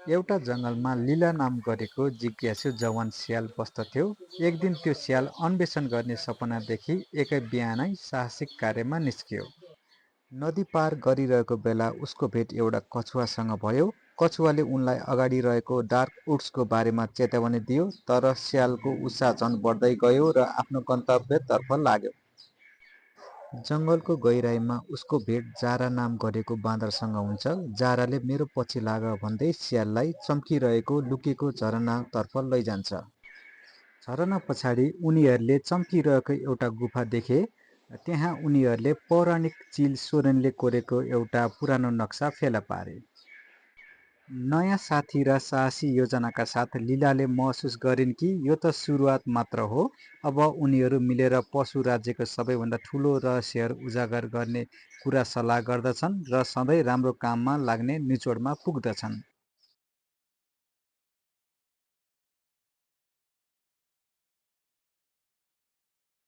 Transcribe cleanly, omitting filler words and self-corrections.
एउटा जङ्गलमा लीला नाम गरेको जिज्ञासु जवान स्याल बस्दथ्यो। एक दिन त्यो स्याल अन्वेषण गर्ने सपना देखि एकै बिहानै साहसिक कार्यमा निस्कियो। नदी पार गरिरहेको बेला उसको भेट एउटा कछुवासँग भयो। कछुवाले उनलाई अगाडि रहेको डार्क वुड्सको बारेमा चेतावनी दियो, तर स्यालको उत्साह झन बढ्दै गयो र आफ्नो गन्तव्यतर्फ लाग्यो। जङ्गलको गहिराईमा उसको भेट जारा नाम गरेको बाँदरसँग हुन्छ। जाराले मेरो पछि लाग भन्दै स्याललाई चम्किरहेको लुकेको झरनातर्फ लैजान्छ। झरना पछाडि उनीहरूले चम्किरहेको एउटा गुफा देखे। त्यहाँ उनीहरूले पौराणिक चिल सोरेनले कोरेको एउटा पुरानो नक्सा फेला पारे। नयाँ साथी र साहसी योजनाका साथ लीलाले महसुस गरिन् कि यो त सुरुवात मात्र हो। अब उनीहरू मिलेर पशु राज्यको सबैभन्दा ठुलो रहस्यहरू उजागर गर्ने कुरा सल्लाह गर्दछन् र सधैँ राम्रो काममा लाग्ने निचोडमा पुग्दछन्।